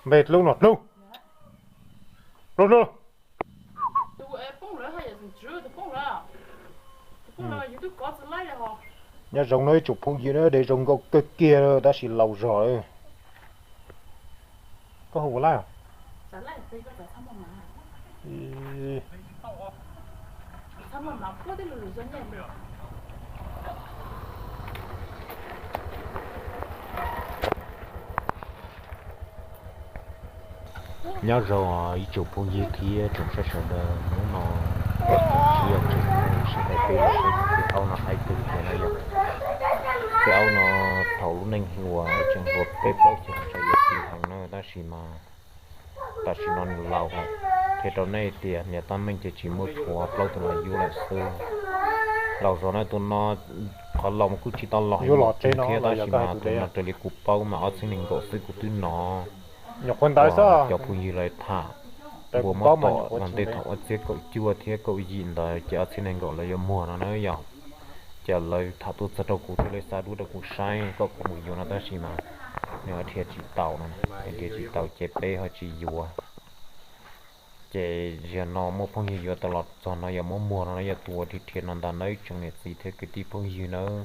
Npe dlub no dlub. Dlub dlub. Nyob zoo no ib tsoom phooj ywg na, de zoo nkauj kawg kiag tab sis laus zog. Koj hu ua laj? Nyob zoo ib tsoom phooj ywg thiab tsoom saib sawv daws, hnub no tsis yog tseem sib hais peb los seb tus aub no hais twg tiag no yog. Tus aub no thaum lub neej hluas tseem hluas peb plaub xyoos ntshe yuav pib heev na tab sis mas tam sim no nws laus lawm. Qhia rau nej tias niam tab meeg ces tsis muaj tshuav, plaub tus los yug lawm xwb. Laus zog na tus no, qhov laus mas kuj tsis tau laus heev thiab tab sis mas tus no raws li kuv paub mas ob txhiab nees nkaum xwb kuv twb hnov cov phooj ywg lawv tham npua muab tom los ntej thaum ob txhiab kaum cuaj thiab kaum yim ntawd ces ob txhiab nees nkaum lawv yuav muag no na yog. Ces lawv tham tuaj txog rau kuv thiab lawv xa duab rau kuv saib kom kuv mus yuav no tab sis mas nws dhia tsis tau no, nws dhia tsis tau ces peb ho tsis yuav. Ces zaum no muaj phooj ywg yuav tau los txog no yog muab muag no na yog tus uas dhia dhia no ntag nawb tsoom niam txiv thiab kwv tij phooj ywg nawb.